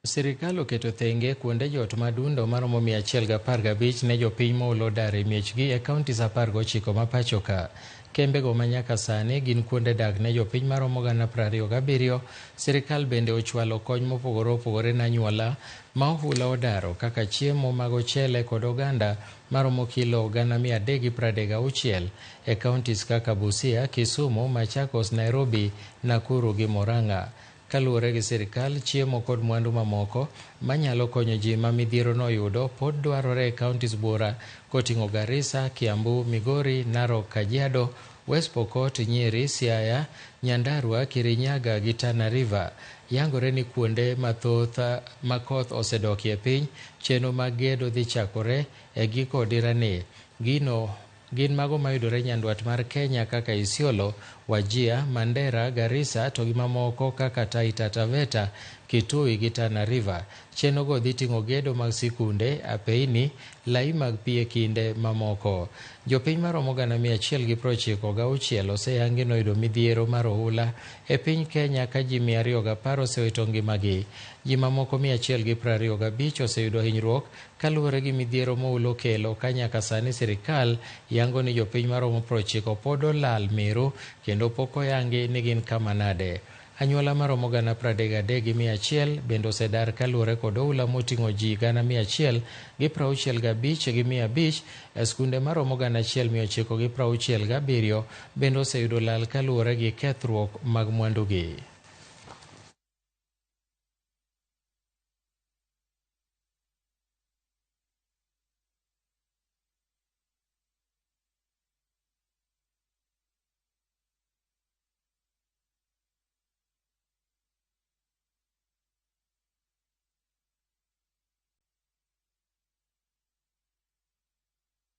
Sirikal oketo thenge kuonde jot madundo maromo 115 ne jopiny moulo dar e miechgi e counties 19 ma pachoka. Kembego ma nyaka sani gin kuonde dak ne jopiny maromo 27,000. Sirikal bende ochwalo kony mopogore opogore ne anyuola ma ohula odaro kaka chiemo mag ochele kod oganda maromo kilo 336,000 e counties kaka Busia, Kisumu, Machakos, Nairobi, Nakuru gi Murang'a. Kaluwore gi sirkal, chiemo kod mwandu mamoko manyalo konyo ji ma midhiero noyudo pod dwarore e counties buora koting'o Garissa, Kiambu, Migori, Narok, Kajiado, West Pokot, Nyeri, Siaya, Nyandarua, Kirinyaga gi Tana River. Yangore ni kuonde mathoth ma koth osedokie piny, chenro mag gedo dhi chakore e giko odirani. Gino gin mago mayudore nyandwat mar Kenya kaka Isiolo, Wajir, Mandera, Garissa to gi mamoko kaka Taita Taveta, Kitui gi Tana River. Chenrogo dhi ting'o gedo mag sikunde, apeini, lai mag pi e kinde mamoko. Jopiny maromo 196,000 oseyangi noyudo midhiero mar ohula e piny Kenya ka ji 210 osewito ngimagi. Ji mamoko 125 oseyudo hinyruok kaluwore gi midhiero moulo kelo ka nyaka sani sirikal yango ni jopiny maromo 90 pod olal meru kendo pok oyangi ni gin kama nade. Anyuola maromo 33,100 bende osedar kaluwore kod oula moting'o ji 165,500 e skunde maromo 1,967 bende oseyudo lal kaluwore gi kethruok mag mwandugi.